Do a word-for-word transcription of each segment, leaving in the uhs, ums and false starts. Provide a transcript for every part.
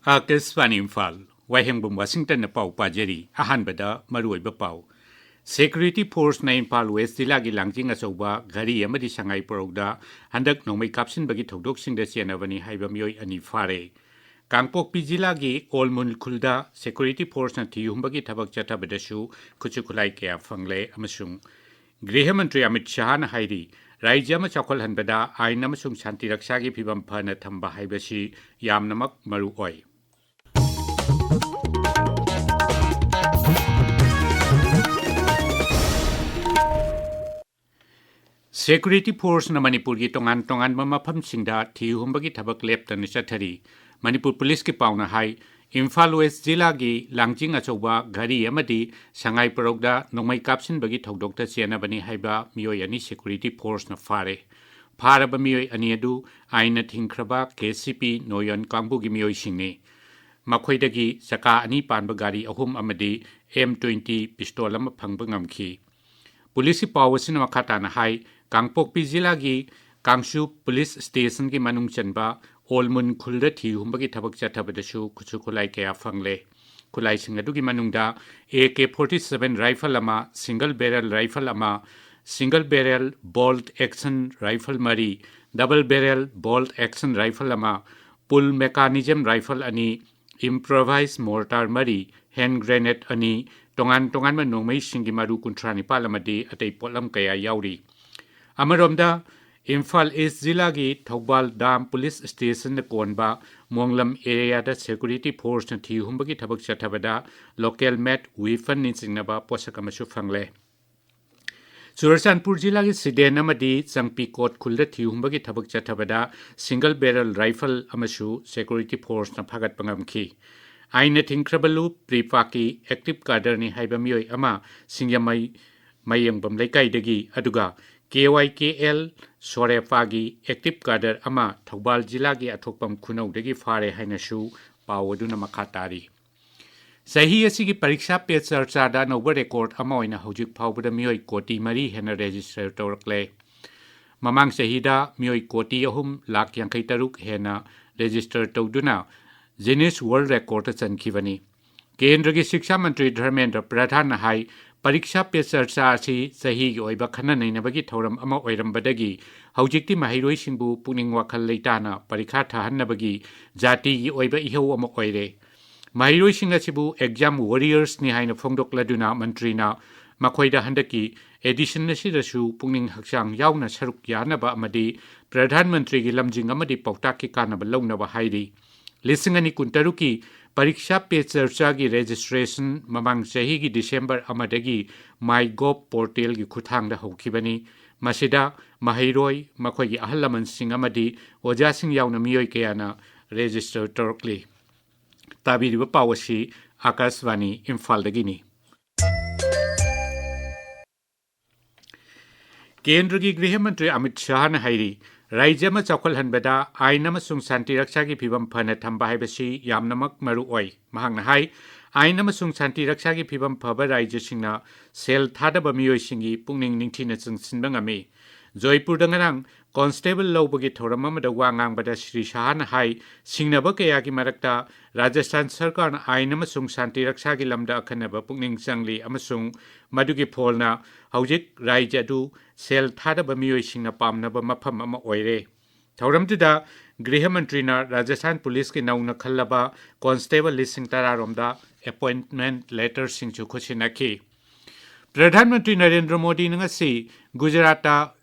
ꯑꯥꯀꯥꯁꯕꯥꯅꯤ ꯏꯝꯐꯥꯜ, ꯋꯥꯍꯦꯡꯕꯝ ꯋꯥꯁꯤꯡꯇꯟꯅ ꯄꯥꯎ ꯄꯥꯖꯔꯤ꯫ ꯑꯍꯥꯟꯕꯗ ꯃꯔꯨꯑꯣꯏꯕ ꯄꯥꯎ꯫ ꯁꯦꯀ꯭ꯌꯨꯔꯤꯇꯤ ꯐꯣꯔꯁꯅ ꯏꯝꯐꯥꯜ ꯋꯦꯁ ꯖꯤꯂꯥꯒꯤ ꯂꯥꯡꯖꯤꯡ ꯑꯆꯧꯕ, ꯘꯔꯤ ꯑꯃꯗꯤ ꯁꯉꯥꯏ ꯄ꯭ꯔꯧꯗ ꯍꯟꯗꯛ ꯅꯣꯡꯃꯩ ꯀꯥꯞꯁꯤꯟꯕꯒꯤ ꯊꯧꯗꯣꯛꯁꯤꯡꯗ ꯆꯦꯟꯅꯕꯅꯤ ꯍꯥꯏꯕ ꯃꯤꯑꯣꯏ ꯑꯅꯤ ꯐꯥꯔꯦ꯫ ꯀꯥꯡꯄꯣꯛꯄꯤ ꯖꯤꯂꯥꯒꯤ ꯑꯣꯜꯃꯨꯜ ꯈꯨꯜꯗ ꯁꯦꯀ꯭ꯌꯨꯔꯤꯇꯤ ꯐꯣꯔꯁꯅ ꯊꯤ ꯍꯨꯝꯕꯒꯤ ꯊꯕꯛ ꯆꯠꯊꯕꯗꯁꯨ ꯈꯨꯠꯁꯨ ꯈꯨꯠꯂꯥꯏ ꯀꯌꯥ ꯐꯪꯂꯦ ꯑꯃꯁꯨꯡ ꯒ꯭ꯔꯤꯍ ꯃꯟꯇ꯭ꯔꯤ ꯑꯃꯤꯠ ꯁꯍꯥꯅ ꯍꯥꯏꯔꯤ, ꯔꯥꯖ꯭ꯌ ꯑꯃ ꯆꯥꯎꯈꯠꯍꯟꯕꯗ ꯑꯥꯏꯟ ꯑꯃꯁꯨꯡ ꯁꯥꯟꯇꯤ ꯔꯛꯁꯥꯒꯤ ꯐꯤꯕꯝ ꯐꯅ ꯊꯝꯕ ꯍꯥꯏꯕꯁꯤ ꯌꯥꯝꯅꯃꯛ ꯃꯔꯨ ꯑꯣꯏ꯫ ꯁꯦꯀ꯭ꯌꯨꯔꯤꯇꯤ ꯐꯣꯔꯁꯅ ꯃꯅꯤꯄꯨꯔꯒꯤ ꯇꯣꯉꯥꯟ ꯇꯣꯉꯥꯟꯕ ꯃꯐꯝꯁꯤꯡꯗ ꯊꯤ ꯍꯨꯝꯕꯒꯤ ꯊꯕꯛ ꯂꯦꯞꯇꯅ ꯆꯠꯊꯔꯤ꯫ ꯃꯅꯤꯄꯨꯔ ꯄꯨꯂꯤꯁꯀꯤ ꯄꯥꯎꯅ ꯍꯥꯏ, ꯏꯝꯐꯥꯜ ꯋꯦꯁ ꯖꯤꯂꯥꯒꯤ ꯂꯥꯡꯖꯤꯡ ꯑꯆꯧꯕ, ꯘꯔꯤ ꯑꯃꯗꯤ ꯁꯉꯥꯏ ꯄ꯭ꯔꯧꯗ ꯅꯣꯡꯃꯩ ꯀꯥꯞꯁꯤꯟꯕꯒꯤ ꯊꯧꯗꯣꯛꯇ ꯆꯦꯟꯅꯕꯅꯤ ꯍꯥꯏꯕ ꯃꯤꯑꯣꯏ ꯑꯅꯤ ꯁꯦꯀ꯭ꯌꯨꯔꯤꯇꯤ ꯐꯣꯔꯁꯅ ꯐꯥꯔꯦ꯫ ꯐꯥꯔꯕ ꯃꯤꯑꯣꯏ ꯑꯅꯤ ꯑꯗꯨ ꯑꯥꯏꯟꯅ ꯊꯤꯡꯈ꯭ꯔꯕ ꯀꯦ ꯁꯤ ꯄꯤ ꯅꯣꯌꯣꯟ ꯀꯥꯡꯕꯨꯒꯤ ꯃꯤꯑꯣꯏꯁꯤꯡꯅꯤ꯫ ꯃꯈꯣꯏꯗꯒꯤ ꯆꯀꯥ ꯑꯅꯤ ꯄꯥꯟꯕ ꯒꯥꯔꯤ ꯑꯍꯨꯝ ꯑꯃꯗꯤ ꯑꯦꯝ ꯇ꯭ꯋꯦꯟꯇꯤ ꯄꯤꯁꯇꯣꯜ ꯑꯃ ꯐꯪꯕ ꯉꯝꯈꯤ꯫ ꯄꯨꯂꯤꯁꯀꯤ ꯄꯥꯎ ꯑꯁꯤꯅ ꯃꯈꯥ ꯇꯥꯅ ꯍꯥꯏ, ꯀꯥꯡꯄꯣꯛꯄꯤ ꯖꯤꯂꯥꯒꯤ ꯀꯥꯡꯁꯨ ꯄꯨꯂꯤꯁ ꯁ꯭ꯇꯦꯁꯟꯒꯤ ꯃꯅꯨꯡ ꯆꯟꯕ ꯑꯣꯜꯃꯨꯟ ꯈꯨꯜꯗ ꯊꯤ ꯍꯨꯝꯕꯒꯤ ꯊꯕꯛ ꯆꯠꯊꯕꯗꯁꯨ ꯈꯨꯠꯁꯨ ꯈꯨꯠꯂꯥꯏ ꯀꯌꯥ ꯐꯪꯂꯦ꯫ ꯈꯨꯠꯂꯥꯏꯁꯤꯡ ꯑꯗꯨꯒꯤ ꯃꯅꯨꯡꯗ A K forty seven rifle ꯑꯃ, ꯁꯤꯡꯒꯜ ꯕꯦꯔꯦꯜ ꯔꯥꯏꯐꯜ ꯑꯃ, ꯁꯤꯡꯒꯜ ꯕꯦꯔꯦꯜ ꯕꯣꯜꯠ ꯑꯦꯛꯁꯟ ꯔꯥꯏꯐꯜ ꯃꯔꯤ, ꯗꯕꯜ ꯕꯦꯔꯦꯜ ꯕꯣꯜꯠ ꯑꯦꯛꯁꯟ ꯔꯥꯏꯐꯜ ꯑꯃ, ꯄꯨꯜ ꯃꯦꯀꯥꯅꯤꯖꯝ ꯔꯥꯏꯐꯜ ꯑꯅꯤ, ꯏꯝꯄ꯭ꯔꯣꯚꯥꯏꯖ ꯃꯣꯔꯇꯥꯔ ꯃꯔꯤ, ꯍꯦꯟ ꯒ꯭ꯔꯦꯅꯦꯗ ꯑꯅꯤ, ꯇꯣꯉꯥꯟ ꯇꯣꯉꯥꯟꯕ ꯅꯣꯡꯃꯩꯁꯤꯡꯒꯤ ꯃꯔꯨ ꯀꯨꯟꯊ꯭ꯔꯥ ꯅꯤꯄꯥꯜ ꯑꯃꯗꯤ ꯑꯇꯩ ꯄꯣꯠꯂꯝ ꯀꯌꯥ ꯌꯥꯎꯔꯤ꯫ ꯑꯃꯔꯣꯝꯗ, ꯏꯝꯐꯥꯜ ꯏꯁ ꯖꯤꯂꯥꯒꯤ ꯊꯧꯕꯥꯜ ꯗꯥꯝ ꯄꯨꯂꯤꯁ ꯁ꯭ꯇꯦꯁꯟꯗ ꯀꯣꯟꯕ ꯃꯣꯡꯂꯝ ꯑꯦꯔꯤꯌꯥꯗ ꯁꯦꯀ꯭ꯌꯨꯔꯤꯇꯤ ꯐꯣꯔꯁꯅ ꯊꯤ ꯍꯨꯝꯕꯒꯤ ꯊꯕꯛ ꯆꯠꯊꯕꯗ ꯂꯣꯀꯦꯜ ꯃꯦꯗ ꯋꯤꯐꯟꯅ ꯆꯤꯡꯅꯕ ꯄꯣꯠꯁꯛ ꯑꯃꯁꯨ ꯐꯪꯂꯦ꯫ ꯆꯨꯔꯆꯥꯟꯄꯨꯔ ꯖꯤꯂꯥꯒꯤ ꯁꯤꯗꯦꯟ ꯑꯃꯗꯤ ꯆꯪꯄꯤꯀꯣꯠ ꯈꯨꯜꯗ ꯊꯤ ꯍꯨꯝꯕꯒꯤ ꯊꯕꯛ ꯆꯠꯊꯕꯗ ꯁꯤꯡꯒꯜ ꯕꯦꯔꯦꯜ ꯔꯥꯏꯐꯜ ꯑꯃꯁꯨ ꯁꯦꯀ꯭ꯌꯨꯔꯤꯇꯤ ꯐꯣꯔꯁꯅ ꯐꯥꯒꯠꯄ ꯉꯝꯈꯤ꯫ ꯑꯥꯏꯟꯅ ꯊꯤꯡꯈ꯭ꯔꯕ ꯂꯨꯞ ꯄ꯭ꯔꯤꯄꯥꯛꯀꯤ ꯑꯦꯛꯇꯤꯚ ꯀꯥꯗꯔꯅꯤ ꯍꯥꯏꯕ ꯃꯤꯑꯣꯏ ꯑꯃ ꯁꯤꯡꯖꯃꯩ ꯃꯌꯦꯡꯕꯝ ꯂꯩꯀꯥꯏꯗꯒꯤ, ꯑꯗꯨꯒ ꯀꯦ ꯋꯥꯏ ꯀꯦ ꯑꯦꯜ ꯁꯣꯔꯦꯄꯥꯒꯤ ꯑꯦꯛꯇꯤꯚ ꯀꯥꯗꯔ ꯑꯃ ꯊꯧꯕꯥꯜ ꯖꯤꯂꯥꯒꯤ ꯑꯊꯣꯛꯄꯝ ꯈꯨꯅꯧꯗꯒꯤ ꯐꯥꯔꯦ ꯍꯥꯏꯅꯁꯨ ꯄꯥꯎ ꯑꯗꯨꯅ ꯃꯈꯥ ꯇꯥꯔꯤ꯫ ꯆꯍꯤ ꯑꯁꯤꯒꯤ ꯄꯔꯤꯈ꯭ꯌꯥ ꯄꯦ ꯆꯔꯆꯥꯗ ꯑꯅꯧꯕ ꯔꯦꯀꯣꯔꯗ ꯑꯃ ꯑꯣꯏꯅ ꯍꯧꯖꯤꯛ ꯐꯥꯎꯕꯗ ꯃꯤꯑꯣꯏ ꯀꯣꯇꯤ ꯃꯔꯤ ꯍꯦꯟꯅ ꯔꯦꯖꯤꯁꯇꯔ ꯇꯧꯔꯛꯂꯦ꯫ ꯃꯃꯥꯡ ꯆꯍꯤꯗ ꯃꯤꯑꯣꯏ ꯀꯣꯇꯤ ꯑꯍꯨꯝ ꯂꯥꯈ ꯌꯥꯡꯈꯩ ꯇꯔꯨꯛ ꯍꯦꯟꯅ ꯔꯦꯖꯤꯁꯇꯔ ꯇꯧꯗꯨꯅ ꯒꯤꯅꯤꯁ ꯋꯥꯔꯜꯗ ꯔꯦꯀꯣꯔꯗꯇ ꯆꯟꯈꯤꯕꯅꯤ꯫ ꯀꯦꯟꯗ꯭ꯔꯒꯤ ꯁꯤꯛꯁꯥ ꯃꯟꯇ꯭ꯔꯤ ꯙꯔꯃꯦꯟꯗ꯭ꯔ ꯄ꯭ꯔꯙꯥꯟꯅ ꯍꯥꯏ, ꯄꯔꯤꯈ꯭ꯌꯥ ꯄꯦ ꯆꯔꯆꯥ ꯑꯁꯤ ꯆꯍꯤꯒꯤ ꯑꯣꯏꯕ ꯈꯟꯅ ꯅꯩꯅꯕꯒꯤ ꯊꯧꯔꯝ ꯑꯃ ꯑꯣꯏꯔꯝꯕꯗꯒꯤ ꯍꯧꯖꯤꯛꯇꯤ ꯃꯍꯩꯔꯣꯏꯁꯤꯡꯕꯨ ꯄꯨꯛꯅꯤꯡ ꯋꯥꯈꯜ ꯂꯩꯇꯥꯅ ꯄꯔꯤꯈꯥ ꯊꯥꯍꯟꯅꯕꯒꯤ ꯖꯥꯇꯤꯒꯤ ꯑꯣꯏꯕ ꯏꯍꯧ ꯑꯃ ꯑꯣꯏꯔꯦ꯫ ꯃꯍꯩꯔꯣꯏꯁꯤꯡ ꯑꯁꯤꯕꯨ exam warriorsꯅꯤ ꯍꯥꯏꯅ ꯐꯣꯡꯗꯣꯛꯂꯗꯨꯅ ꯃꯟꯇ꯭ꯔꯤꯅ ꯃꯈꯣꯏꯗ ꯍꯟꯗꯛꯀꯤ edition ꯑꯁꯤꯗꯁꯨ ꯄꯨꯛꯅꯤꯡ ꯍꯛꯆꯥꯡ ꯌꯥꯎꯅ ꯁꯔꯨꯛ ꯌꯥꯅꯕ ꯑꯃꯗꯤ ꯄ꯭ꯔꯙꯥꯟ ꯃꯟꯇ꯭ꯔꯤꯒꯤ ꯂꯝꯖꯤꯡ ꯑꯃꯗꯤ ꯄꯥꯎꯇꯥꯛꯀꯤ ꯀꯥꯟꯅꯕ ꯂꯧꯅꯕ ꯍꯥꯏꯔꯤ꯫ ꯂꯤꯁꯤꯡ ꯑꯅꯤ ꯀꯨꯟꯇꯔꯨꯛꯀꯤ ꯄꯔꯤꯈ꯭ꯌꯥ ꯄꯦ ꯆꯔꯆꯥꯒꯤ registration ꯃꯃꯥꯡ ꯆꯍꯤꯒꯤ ꯗꯤꯁꯦꯝꯕꯔ ꯑꯃꯗꯒꯤ MyGov portalꯒꯤ ꯈꯨꯠꯊꯥꯡꯗ ꯍꯧꯈꯤꯕꯅꯤ꯫ ꯃꯁꯤꯗ ꯃꯍꯩꯔꯣꯏ, ꯃꯈꯣꯏꯒꯤ ꯑꯍꯜ ꯂꯃꯟꯁꯤꯡ ꯑꯃꯗꯤ ꯑꯣꯖꯥꯁꯤꯡ ꯌꯥꯎꯅ ꯃꯤꯑꯣꯏ ꯀꯌꯥꯅ register ꯇꯧꯔꯛꯂꯤ꯫ ꯇꯥꯕꯤꯔꯤꯕ ꯄꯥꯎ ꯑꯁꯤ ꯑꯥꯀꯥꯁꯕꯥꯅꯤ ꯏꯝꯐꯥꯜꯗꯒꯤꯅꯤ꯫ ꯀꯦꯟꯗ꯭ꯔꯒꯤ ꯒ꯭ꯔꯤꯍ ꯃꯟꯇ꯭ꯔꯤ ꯑꯃꯤꯠ ꯁꯥꯍꯅ ꯍꯥꯏꯔꯤ, ꯔꯥꯖ꯭ꯌ ꯑꯃ ꯆꯥꯎꯈꯠꯍꯟꯕꯗ ꯑꯥꯏꯟ ꯑꯃꯁꯨꯡ ꯁꯥꯟꯇꯤ ꯔꯛꯁꯥꯒꯤ ꯐꯤꯕꯝ ꯐꯅ ꯊꯝꯕ ꯍꯥꯏꯕꯁꯤ ꯌꯥꯝꯅꯃꯛ ꯃꯔꯨ ꯑꯣꯏ꯫ ꯃꯍꯥꯛꯅ ꯍꯥꯏ, ꯑꯥꯏꯟ ꯑꯃꯁꯨꯡ ꯁꯥꯟꯇꯤ ꯔꯛꯁꯥꯒꯤ ꯐꯤꯕꯝ ꯐꯕ ꯔꯥꯖ꯭ꯌꯁꯤꯡꯅ ꯁꯦꯜ ꯊꯥꯗꯕ ꯃꯤꯑꯣꯏꯁꯤꯡꯒꯤ ꯄꯨꯛꯅꯤꯡ ꯅꯤꯡꯊꯤꯅ ꯆꯤꯡꯁꯤꯟꯕ ꯉꯝꯃꯤ꯫ ꯖꯣꯏꯄꯨꯔꯗ ꯉꯔꯥꯡ ꯀꯣꯟꯁꯇꯦꯕꯜ ꯂꯧꯕꯒꯤ ꯊꯧꯔꯝ ꯑꯃꯗ ꯋꯥ ꯉꯥꯡꯕꯗ ꯁ꯭ꯔꯤ ꯁꯥꯍꯅ ꯍꯥꯏ, ꯁꯤꯡꯅꯕ ꯀꯌꯥꯒꯤ ꯃꯔꯛꯇ ꯔꯥꯖꯁꯊꯥꯟ ꯁꯔꯀꯥꯔꯅ ꯑꯥꯏꯟ ꯑꯃꯁꯨꯡ ꯁꯥꯟꯇꯤ ꯔꯛꯁꯥꯒꯤ ꯂꯝꯗ ꯑꯈꯟꯅꯕ ꯄꯨꯛꯅꯤꯡ ꯆꯪꯂꯤ ꯑꯃꯁꯨꯡ ꯃꯗꯨꯒꯤ ꯐꯣꯜꯅ ꯍꯧꯖꯤꯛ ꯔꯥꯖ꯭ꯌ ꯑꯗꯨ ꯁꯦꯜ ꯊꯥꯗꯕ ꯃꯤꯑꯣꯏꯁꯤꯡꯅ ꯄꯥꯝꯅꯕ ꯃꯐꯝ ꯑꯃ ꯑꯣꯏꯔꯦ꯫ ꯊꯧꯔꯝꯗꯨꯗ ꯒ꯭ꯔꯤꯍ ꯃꯟꯇ꯭ꯔꯤꯅ ꯔꯥꯖꯁꯊꯥꯟ ꯄꯨꯂꯤꯁꯀꯤ ꯅꯧꯅ ꯈꯜꯂꯕ ꯀꯣꯟꯁꯇꯦꯕꯜ ꯂꯤꯁꯤꯡ ꯇꯔꯥꯔꯣꯝꯗ appointment letterꯁꯤꯡꯁꯨ ꯈꯨꯠꯁꯤꯟꯅꯈꯤ꯫ ꯄ꯭ꯔꯙꯥꯟ ꯃꯟꯇ꯭ꯔꯤ ꯅꯔꯦꯟꯗ꯭ꯔ ꯃꯣꯗꯤꯅ ꯉꯁꯤ ꯒꯨꯖꯔꯥꯠꯇ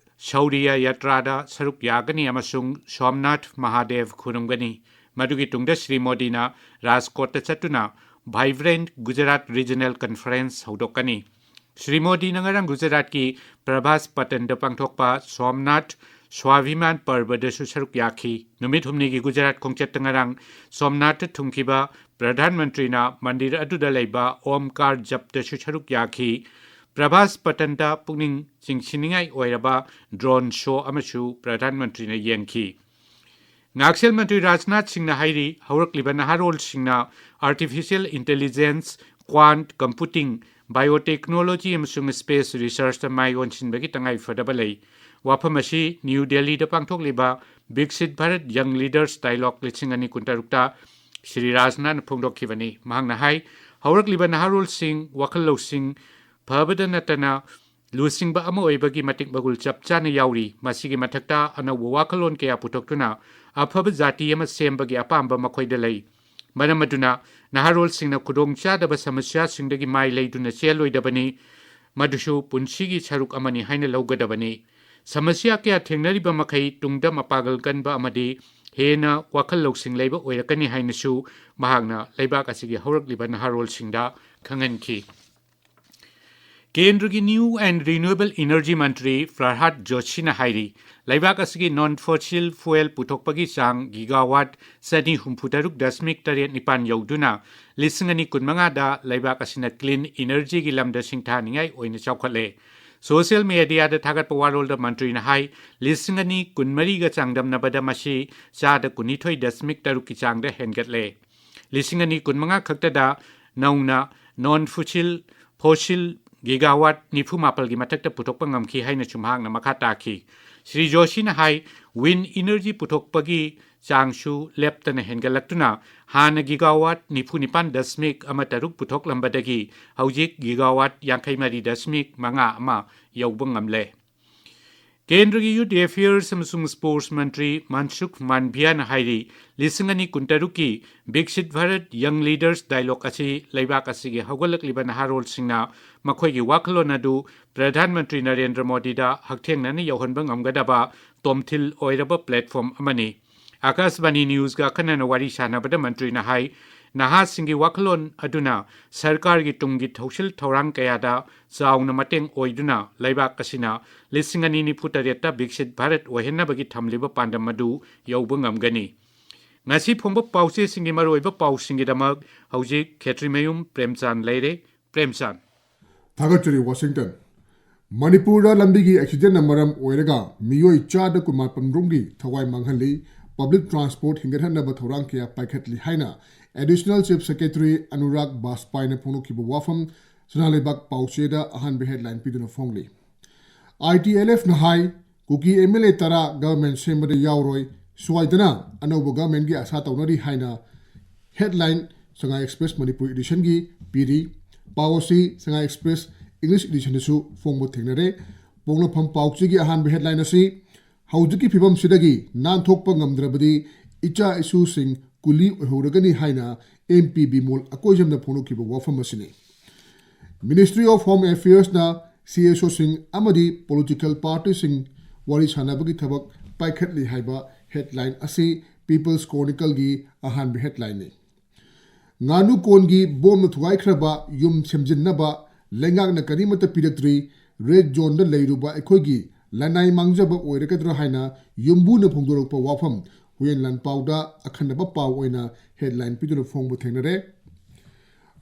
ꯁꯧꯔꯤꯌꯥ ꯌꯥꯇ꯭ꯔꯥꯗ ꯁꯔꯨꯛ ꯌꯥꯒꯅꯤ ꯑꯃꯁꯨꯡ ꯁꯣꯝꯅꯥꯊ ꯃꯍꯥꯗꯦꯕ ꯈꯨꯔꯨꯝꯒꯅꯤ꯫ ꯃꯗꯨꯒꯤ ꯇꯨꯡꯗ ꯁ꯭ꯔꯤ ꯃꯣꯗꯤꯅ ꯔꯥꯖꯀꯣꯠꯇ ꯆꯠꯇꯨꯅ Vibrant Gujarat Regional Conference ꯍꯧꯗꯣꯛꯀꯅꯤ꯫ Shri ꯃꯣꯗꯤꯅ ꯉꯔꯥꯡ ꯒꯨꯖꯔꯥꯠꯀꯤ ꯄ꯭ꯔꯚꯥꯁ ꯄꯇꯟꯗ ꯄꯥꯡꯊꯣꯛꯄ ꯁꯣꯝꯅꯥꯊ ꯁ꯭ꯋꯥꯚꯤꯃꯥꯟ ꯄꯔꯕꯗꯁꯨ ꯁꯔꯨꯛ ꯌꯥꯈꯤ꯫ ꯅꯨꯃꯤꯠ ꯍꯨꯝꯅꯤꯒꯤ ꯒꯨꯖꯔꯥꯠ ꯈꯣꯡꯆꯠꯇ ꯉꯔꯥꯡ ꯁꯣꯝꯅꯥꯊꯇ ꯊꯨꯡꯈꯤꯕ ꯄ꯭ꯔꯙꯥꯟ ꯃꯟꯇ꯭ꯔꯤꯅ ꯃꯟꯗꯤꯔ ꯑꯗꯨꯗ ꯂꯩꯕ ꯑꯣꯝꯀꯥꯔ ꯖꯞꯇꯁꯨ ꯁꯔꯨꯛ ꯌꯥꯈꯤ꯫ ꯄ꯭ꯔꯚꯥꯁ ꯄꯇꯟꯗ ꯄꯨꯛꯅꯤꯡ ꯆꯤꯡꯁꯤꯟꯅꯤꯡꯉꯥꯏ ꯑꯣꯏꯔꯕ drone show ꯑꯃꯁꯨ ꯄ꯭ꯔꯙꯥꯟ ꯃꯟꯇ꯭ꯔꯤꯅ ꯌꯦꯡꯈꯤ꯫ ꯉꯥꯛꯁꯦꯜ ꯃꯟꯇ꯭ꯔꯤ ꯔꯥꯖꯅꯥꯊ ꯁꯤꯡꯅ ꯍꯥꯏꯔꯤ, ꯍꯧꯔꯛꯂꯤꯕ ꯅꯍꯥꯔꯣꯜꯁꯤꯡꯅ artificial intelligence, quant computing, biotechnology ꯑꯃꯁꯨꯡ space researchꯇ ꯃꯥꯏ ꯑꯣꯟꯁꯤꯟꯕꯒꯤ ꯇꯉꯥꯏꯐꯗꯕ ꯂꯩ꯫ ꯋꯥꯐꯝ ꯑꯁꯤ ꯅ꯭ꯌꯨ ꯗꯦꯜꯂꯤꯗ ꯄꯥꯡꯊꯣꯛꯂꯤꯕ ꯕꯤꯛꯁꯤꯠ ꯚꯥꯔꯠ Young Leaders Dialogue ꯂꯤꯁꯤꯡ ꯑꯅꯤ ꯀꯨꯟꯇꯔꯨꯛꯇ ꯁ꯭ꯔꯤ ꯔꯥꯖꯅꯥꯊꯅ ꯐꯣꯡꯗꯣꯛꯈꯤꯕꯅꯤ꯫ ꯃꯍꯥꯛꯅ ꯍꯥꯏ, ꯍꯧꯔꯛꯂꯤꯕ ꯅꯍꯥꯔꯣꯜꯁꯤꯡ ꯋꯥꯈꯜ ꯂꯧꯁꯤꯡ ꯐꯕꯗ ꯅꯠꯇꯅ ꯂꯨꯆꯤꯡꯕ ꯑꯃ ꯑꯣꯏꯕꯒꯤ ꯃꯇꯤꯛ ꯃꯒꯨꯜ ꯆꯞ ꯆꯥꯅ ꯌꯥꯎꯔꯤ꯫ ꯃꯁꯤꯒꯤ ꯃꯊꯛꯇ ꯑꯅꯧꯕ ꯋꯥꯈꯜꯂꯣꯟ ꯀꯌꯥ ꯄꯨꯊꯣꯛꯇꯨꯅ ꯑꯐꯕ ꯖꯥꯇꯤ ꯑꯃ ꯁꯦꯝꯕꯒꯤ ꯑꯄꯥꯝꯕ ꯃꯈꯣꯏꯗ ꯂꯩ꯫ ꯃꯔꯝ ꯑꯗꯨꯅ ꯅꯍꯥꯔꯣꯜꯁꯤꯡꯅ ꯈꯨꯗꯣꯡꯆꯥꯗꯕ ꯁꯃꯁ꯭ꯌꯥꯁꯤꯡꯗꯒꯤ ꯃꯥꯏ ꯂꯩꯗꯨꯅ ꯆꯦꯜꯂꯣꯏꯗꯕꯅꯤ꯫ ꯃꯗꯨꯁꯨ ꯄꯨꯟꯁꯤꯒꯤ ꯁꯔꯨꯛ ꯑꯃꯅꯤ ꯍꯥꯏꯅ ꯂꯧꯒꯗꯕꯅꯤ꯫ ꯁꯃꯁ꯭ꯌꯥ ꯀꯌꯥ ꯊꯦꯡꯅꯔꯤꯕ ꯃꯈꯩ ꯇꯨꯡꯗ ꯃꯄꯥꯡꯒꯜ ꯀꯟꯕ ꯑꯃꯗꯤ ꯍꯦꯟꯅ ꯋꯥꯈꯜ ꯂꯧꯁꯤꯡ ꯂꯩꯕ ꯑꯣꯏꯔꯛꯀꯅꯤ ꯍꯥꯏꯅꯁꯨ ꯃꯍꯥꯛꯅ ꯂꯩꯕꯥꯛ ꯑꯁꯤꯒꯤ ꯍꯧꯔꯛꯂꯤꯕ ꯅꯍꯥꯔꯣꯜꯁꯤꯡꯗ ꯈꯪꯍꯟꯈꯤ꯫ ꯀꯦꯟꯗ꯭ꯔꯒꯤ New and Renewable Energy ꯃꯟꯇ꯭ꯔꯤ ꯄ꯭ꯔꯍꯥꯗ ꯖꯣꯁꯤꯅ ꯍꯥꯏꯔꯤ, ꯂꯩꯕꯥꯛ ꯑꯁꯤꯒꯤ non fossil fuel ꯄꯨꯊꯣꯛꯄꯒꯤ ꯆꯥꯡ ꯒꯤꯒꯥꯋꯥꯠ ꯆꯅꯤ ꯍꯨꯝꯐꯨ ꯇꯔꯨꯛ ꯗꯁꯃꯤꯛ ꯇꯔꯦꯠ ꯅꯤꯄꯥꯟ ꯌꯧꯗꯨꯅ ꯂꯤꯁꯤꯡ ꯑꯅꯤ ꯀꯨꯟꯃꯉꯥꯗ ꯂꯩꯕꯥꯛ ꯑꯁꯤꯅ clean energyꯒꯤ ꯂꯝꯗ ꯁꯤꯡꯊꯥꯅꯤꯡꯉꯥꯏ ꯑꯣꯏꯅ ꯆꯥꯎꯈꯠꯂꯦ꯫ Social mediaꯗ ꯊꯥꯒꯠꯄ ꯋꯥꯔꯣꯜꯗ ꯃꯟꯇ꯭ꯔꯤꯅ ꯍꯥꯏ, ꯂꯤꯁꯤꯡ ꯑꯅꯤ ꯀꯨꯟꯃꯔꯤꯒ ꯆꯥꯡꯗꯝꯅꯕꯗ ꯃꯁꯤ ꯆꯥꯗ ꯀꯨꯟꯅꯤꯊꯣꯏ ꯗꯁꯃꯤꯛ ꯇꯔꯨꯛꯀꯤ ꯆꯥꯡꯗ ꯍꯦꯟꯒꯠꯂꯦ꯫ ꯂꯤꯁꯤꯡ ꯑꯅꯤ ꯀꯨꯟꯃꯉꯥ ꯈꯛꯇꯗ ꯅꯧꯅ non fossil, fossil ꯒꯤꯒꯥꯋꯥꯠ ꯅꯤꯐꯨ ꯃꯥꯄꯜꯒꯤ ꯃꯊꯛꯇ ꯄꯨꯊꯣꯛꯄ ꯉꯝꯈꯤ ꯍꯥꯏꯅꯁꯨ ꯃꯍꯥꯛꯅ ꯃꯈꯥ ꯇꯥꯈꯤ꯫ ꯁ꯭ꯔꯤ ꯖꯣꯁꯤꯅ ꯍꯥꯏ, wind energy ꯄꯨꯊꯣꯛꯄꯒꯤ ꯆꯥꯡꯁꯨ ꯂꯦꯞꯇꯅ ꯍꯦꯟꯒꯠꯂꯛꯇꯨꯅ ꯍꯥꯟꯅ ꯒꯤꯒꯥꯋꯥꯠ ꯅꯤꯐꯨ ꯅꯤꯄꯥꯟ ꯗꯁꯃꯤꯛ ꯑꯃ ꯇꯔꯨꯛ ꯄꯨꯊꯣꯛꯂꯝꯕꯗꯒꯤ ꯍꯧꯖꯤꯛ ꯒꯤꯒꯥꯋꯥꯠ ꯌꯥꯡꯈꯩ ꯃꯔꯤ ꯗꯁꯃꯤꯛ ꯃꯉꯥ ꯑꯃ ꯌꯧꯕ ꯉꯝꯂꯦ꯫ ꯀꯦꯟꯗ꯭ꯔꯒꯤ Youth Affairs ꯑꯃꯁꯨꯡ Sports ꯃꯟꯇ꯭ꯔꯤ ꯃꯟꯁꯨꯈ ꯃꯥꯟꯚꯤꯌꯥꯅ ꯍꯥꯏꯔꯤ, ꯂꯤꯁꯤꯡ ꯑꯅꯤ ꯀꯨꯟꯇꯔꯨꯛꯀꯤ ꯕꯤꯛꯁꯤꯠ ꯚꯥꯔꯠ Young Leaders Dialogue ꯑꯁꯤ ꯂꯩꯕꯥꯛ ꯑꯁꯤꯒꯤ ꯍꯧꯒꯠꯂꯛꯂꯤꯕ ꯅꯍꯥꯔꯣꯜꯁꯤꯡꯅ ꯃꯈꯣꯏꯒꯤ ꯋꯥꯈꯜꯂꯣꯟ ꯑꯗꯨ ꯄ꯭ꯔꯙꯥꯟ ꯃꯟꯇ꯭ꯔꯤ ꯅꯔꯦꯟꯗ꯭ꯔ ꯃꯣꯗꯤꯗ ꯍꯛꯊꯦꯡꯅꯅ ꯌꯧꯍꯟꯕ ꯉꯝꯒꯗꯕ ꯇꯣꯝꯊꯤꯜ ꯑꯣꯏꯔꯕ platform ꯑꯃꯅꯤ꯫ ꯑꯀꯥꯁꯕꯥꯅꯤ Newsꯒ ꯑꯈꯟꯅꯅ ꯋꯥꯔꯤ ꯁꯥꯟꯅꯕꯗ ꯃꯟꯇ꯭ꯔꯤꯅ ꯍꯥꯏ, ꯅꯍꯥꯁꯤꯡꯒꯤ ꯋꯥꯈꯜꯂꯣꯟ ꯑꯗꯨꯅ ꯁꯔꯀꯥꯔꯒꯤ ꯇꯨꯡꯒꯤ ꯊꯧꯁꯤꯜ ꯊꯧꯔꯥꯡ ꯀꯌꯥꯗ ꯆꯥꯎꯅ ꯃꯇꯦꯡ ꯑꯣꯏꯗꯨꯅ ꯂꯩꯕꯥꯛ ꯑꯁꯤꯅ ꯂꯤꯁꯤꯡ ꯑꯅꯤ ꯅꯤꯐꯨ ꯇꯔꯦꯠꯇ ꯕꯤꯛꯁꯤꯠ ꯚꯥꯔꯠ ꯑꯣꯏꯍꯟꯅꯕꯒꯤ ꯊꯝꯂꯤꯕ ꯄꯥꯟꯗꯝ ꯑꯗꯨ ꯌꯧꯕ ꯉꯝꯒꯅꯤ꯫ ꯉꯁꯤ ꯐꯣꯡꯕ ꯄꯥꯎꯆꯦꯁꯤꯡꯒꯤ ꯃꯔꯨꯑꯣꯏꯕ ꯄꯥꯎꯁꯤꯡꯒꯤꯗꯃꯛ ꯍꯧꯖꯤꯛ ꯈꯦꯇ꯭ꯔꯤꯃꯌꯨꯝ ꯄ꯭ꯔꯦꯝꯆꯥꯟ ꯂꯩꯔꯦ꯫ ꯄ꯭ꯔꯦꯝꯆꯥꯟ꯫ ꯊꯥꯒꯠꯆꯔꯤ, ꯋꯥꯁꯤꯡꯇꯟ꯫ ꯃꯅꯤꯄꯨꯔꯗ ꯂꯝꯕꯤꯒꯤ accidentꯅ ꯃꯔꯝ ꯑꯣꯏꯔꯒ ꯃꯤꯑꯣꯏ ꯆꯥꯗ ꯀꯨꯟꯃꯥꯄꯟ ꯔꯣꯝꯒꯤ ꯊꯋꯥꯏ ꯃꯥꯡꯍꯜꯂꯤ꯫ Public transport ꯍꯤꯡꯒꯠꯍꯟꯅꯕ ꯊꯧꯔꯥꯡ ꯀꯌꯥ ꯄꯥꯏꯈꯠꯂꯤ ꯍꯥꯏꯅ Additional Chief Secretary ꯑꯅꯨꯔꯥꯒ ꯕꯥꯖꯄꯥꯏꯅ ꯐꯣꯡꯗꯣꯛꯈꯤꯕ ꯋꯥꯐꯝ ꯁꯅꯥꯂꯩꯕꯥꯛ ꯄꯥꯎꯆꯦꯗ ꯑꯍꯥꯟꯕ headline ꯄꯤꯗꯨꯅ ꯐꯣꯡꯂꯤ꯫ ITLFꯅ ꯍꯥꯏ, ꯀꯨꯀꯤ MLA ꯇꯔꯥ government ꯁꯦꯝꯕꯗ ꯌꯥꯎꯔꯣꯏ, ꯁ꯭ꯋꯥꯏꯗꯅ ꯑꯅꯧꯕ governmentꯀꯤ ꯑꯁꯥ ꯇꯧꯅꯔꯤ ꯍꯥꯏꯅ Headline, Sangai Express Manipur Editionꯒꯤ ꯄꯤꯔꯤ꯫ ꯄꯥꯎ ꯑꯁꯤ Sangai Express English Editionꯗꯁꯨ ꯐꯣꯡꯕ ꯊꯦꯡꯅꯔꯦ꯫ ꯄꯣꯛꯅꯐꯝ ꯄꯥꯎꯆꯦꯒꯤ ꯑꯍꯥꯟꯕ headline ꯑꯁꯤ, "ꯍꯧꯖꯤꯛꯀꯤ ꯐꯤꯕꯝꯁꯤꯗꯒꯤ ꯅꯥꯟꯊꯣꯛꯄ ꯉꯝꯗ꯭ꯔꯕꯗꯤ ꯏꯆꯥ ꯏꯁꯨꯁꯤꯡ ꯀꯨꯂꯤ ꯑꯣꯏꯍꯧꯔꯒꯅꯤ" ꯍꯥꯏꯅ M P ꯕꯤꯃꯣꯜ ꯑꯀꯣꯏꯖꯝꯅ ꯐꯣꯡꯗꯣꯛꯈꯤꯕ ꯋꯥꯐꯝ ꯑꯁꯤꯅꯤ꯫ Ministry of Home Affairsꯅ C S Oꯁꯤꯡ ꯑꯃꯗꯤ political partyꯁꯤꯡ ꯋꯥꯔꯤ ꯁꯥꯟꯅꯕꯒꯤ ꯊꯕꯛ ꯄꯥꯏꯈꯠꯂꯤ ꯍꯥꯏꯕ headline ꯑꯁꯤ People's Chronicleꯒꯤ ꯑꯍꯥꯟꯕ headlineꯅꯤ꯫ ꯉꯥꯅꯨ ꯀꯣꯟꯒꯤ ꯕꯣꯝꯅ ꯊꯨꯒꯥꯏꯈ꯭ꯔꯕ ꯌꯨꯝ ꯁꯦꯝꯖꯤꯟꯅꯕ ꯂꯩꯉꯥꯛꯅ ꯀꯔꯤꯃꯠꯇ ꯄꯤꯔꯛꯇ꯭ꯔꯤ꯫ Red zoneꯗ ꯂꯩꯔꯨꯕ ꯑꯩꯈꯣꯏꯒꯤ ꯂꯅꯥꯏ ꯃꯥꯡꯖꯕ ꯑꯣꯏꯔꯒꯗ꯭ꯔꯥ ꯍꯥꯏꯅ ꯌꯨꯝꯕꯨꯅ ꯐꯣꯡꯗꯣꯔꯛꯄ ꯋꯥꯐꯝ ꯍꯨꯌꯦꯟ ꯂꯥꯟꯄꯥꯎꯗ ꯑꯈꯟꯅꯕ ꯄꯥꯎ ꯑꯣꯏꯅ headline ꯄꯤꯗꯨꯅ ꯐꯣꯡꯕ ꯊꯦꯡꯅꯔꯦ꯫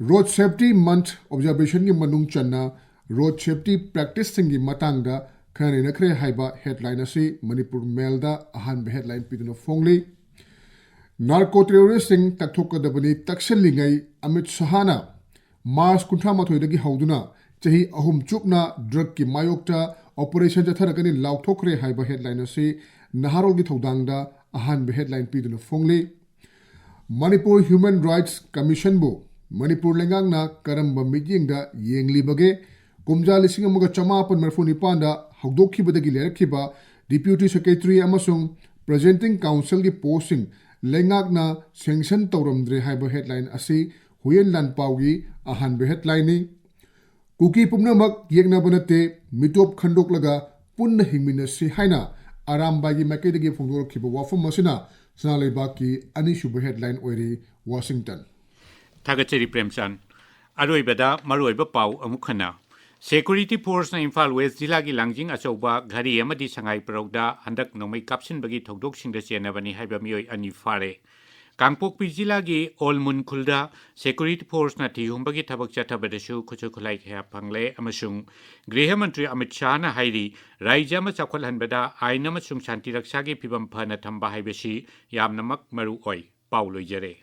Road Safety Month observationꯒꯤ ꯃꯅꯨꯡ ꯆꯟꯅ road safety practiceꯁꯤꯡꯒꯤ ꯃꯇꯥꯡꯗ ꯈꯟꯅ ꯅꯩꯅꯈ꯭ꯔꯦ ꯍꯥꯏꯕ headline ꯑꯁꯤ ꯃꯅꯤꯄꯨꯔ ꯃꯦꯜꯗ ꯑꯍꯥꯟꯕ headline ꯄꯤꯗꯨꯅ ꯐꯣꯡꯂꯤ꯫ Narco terroristꯁꯤꯡ ꯇꯛꯊꯣꯛꯀꯗꯕꯅꯤ ꯇꯛꯁꯤꯜꯂꯤꯉꯩ ꯑꯃꯤꯠ ꯁꯍꯥꯅ March ꯀꯨꯟꯊ꯭ꯔꯥ ꯃꯥꯊꯣꯏꯗꯒꯤ ꯍꯧꯗꯨꯅ ꯆꯍꯤ ꯑꯍꯨꯝ ꯆꯨꯞꯅ drugꯀꯤ ꯃꯥꯌꯣꯛꯇ operation ꯆꯠꯊꯔꯛꯀꯅꯤ ꯂꯥꯎꯊꯣꯛꯈ꯭ꯔꯦ ꯍꯥꯏꯕ headline ꯑꯁꯤ ꯅꯍꯥꯔꯣꯜꯒꯤ ꯊꯧꯗꯥꯡꯗ ꯑꯍꯥꯟꯕ headline ꯄꯤꯗꯨꯅ ꯐꯣꯡꯂꯤ꯫ Manipur Human Rights Commissionꯕꯨ ꯃꯅꯤꯄꯨꯔ ꯂꯩꯉꯥꯛꯅ ꯀꯔꯝꯕ ꯃꯤꯠꯌꯦꯡꯗ ꯌꯦꯡꯂꯤꯕꯒꯦ? ꯀꯨꯝꯖꯥ ꯂꯤꯁꯤꯡ ꯑꯃꯒ ꯆꯃꯥꯄꯟ ꯃꯔꯤꯐꯨ ꯅꯤꯄꯥꯟꯗ ꯍꯧꯗꯣꯛꯈꯤꯕꯗꯒꯤ ꯂꯩꯔꯛꯈꯤꯕ Deputy Secretary ꯑꯃꯁꯨꯡ Presenting Counselꯒꯤ postꯁꯤꯡ ꯂꯩꯉꯥꯛꯅ sanction ꯇꯧꯔꯝꯗ꯭ꯔꯦ ꯍꯥꯏꯕ headline ꯑꯁꯤ ꯍꯨꯌꯦꯟ ꯂꯥꯟꯄꯥꯎꯒꯤ ꯑꯍꯥꯟꯕ headlineꯅꯤ꯫ ꯀꯨꯀꯤ ꯄꯨꯝꯅꯃꯛ ꯌꯦꯛꯅꯕ ꯅꯠꯇꯦ, ꯃꯤꯇꯣꯞ ꯈꯟꯗꯣꯛꯂꯒ ꯄꯨꯟꯅ ꯍꯤꯡꯃꯤꯟꯅꯁꯤ ꯍꯥꯏꯅ ꯑꯔꯥꯝꯕꯥꯏꯒꯤ ꯃꯥꯏꯀꯩꯗꯒꯤ ꯐꯣꯡꯗꯣꯔꯛꯈꯤꯕ ꯋꯥꯐꯝ ꯑꯁꯤꯅ ꯁꯅꯥ ꯂꯩꯕꯥꯛꯀꯤ ꯑꯅꯤꯁꯨꯕ headline ꯑꯣꯏꯔꯤ꯫ Washington꯫ ꯊꯥꯒꯠꯆꯔꯤ ꯄ꯭ꯔꯦꯝꯆꯥꯟ꯫ ꯑꯔꯣꯏꯕꯗ ꯃꯔꯨꯑꯣꯏꯕ ꯄꯥꯎ ꯑꯃꯨꯛ ꯍꯟꯅ꯫ Security forceꯅ ꯏꯝꯐꯥꯜ West ꯖꯤꯂꯥꯒꯤ ꯂꯥꯡꯖꯤꯡ ꯑꯆꯧꯕ, ꯘꯔꯤ ꯑꯃꯗꯤ ꯁꯉꯥꯏ ꯄ꯭ꯔꯧꯗ ꯍꯟꯗꯛ ꯅꯣꯡꯃꯩ ꯀꯥꯞꯁꯤꯟꯕꯒꯤ ꯊꯧꯗꯣꯛꯁꯤꯡꯗ ꯆꯦꯟꯅꯕꯅꯤ ꯍꯥꯏꯕ ꯃꯤꯑꯣꯏ ꯑꯅꯤ ꯐꯥꯔꯦ꯫ ꯀꯥꯡꯄꯣꯛꯄꯤ ꯖꯤꯂꯥꯒꯤ ꯑꯣꯜ ꯃꯨꯟ ꯈꯨꯜꯗ security forceꯅ ꯊꯤꯍꯨꯝꯕꯒꯤ ꯊꯕꯛ ꯆꯠꯊꯕꯗꯁꯨ ꯈꯨꯠꯁꯨ ꯈꯨꯠꯂꯥꯏ ꯀꯌꯥ ꯐꯪꯂꯦ ꯑꯃꯁꯨꯡ ꯒ꯭ꯔꯤꯍ ꯃꯟꯇ꯭ꯔꯤ ꯑꯃꯤꯠ ꯁꯥꯍꯅ ꯍꯥꯏꯔꯤ, ꯔꯥꯏꯖ꯭ꯌ ꯑꯃ ꯆꯥꯎꯈꯠꯍꯟꯕꯗ ꯑꯥꯏꯟ ꯑꯃꯁꯨꯡ ꯁꯥꯟꯇꯤ ꯔꯛꯁꯥꯒꯤ ꯐꯤꯕꯝ ꯐꯅ ꯊꯝꯕ ꯍꯥꯏꯕꯁꯤ ꯌꯥꯝꯅꯃꯛ ꯃꯔꯨ ꯑꯣꯏ꯫ ꯄꯥꯎ ꯂꯣꯏꯖꯔꯦ꯫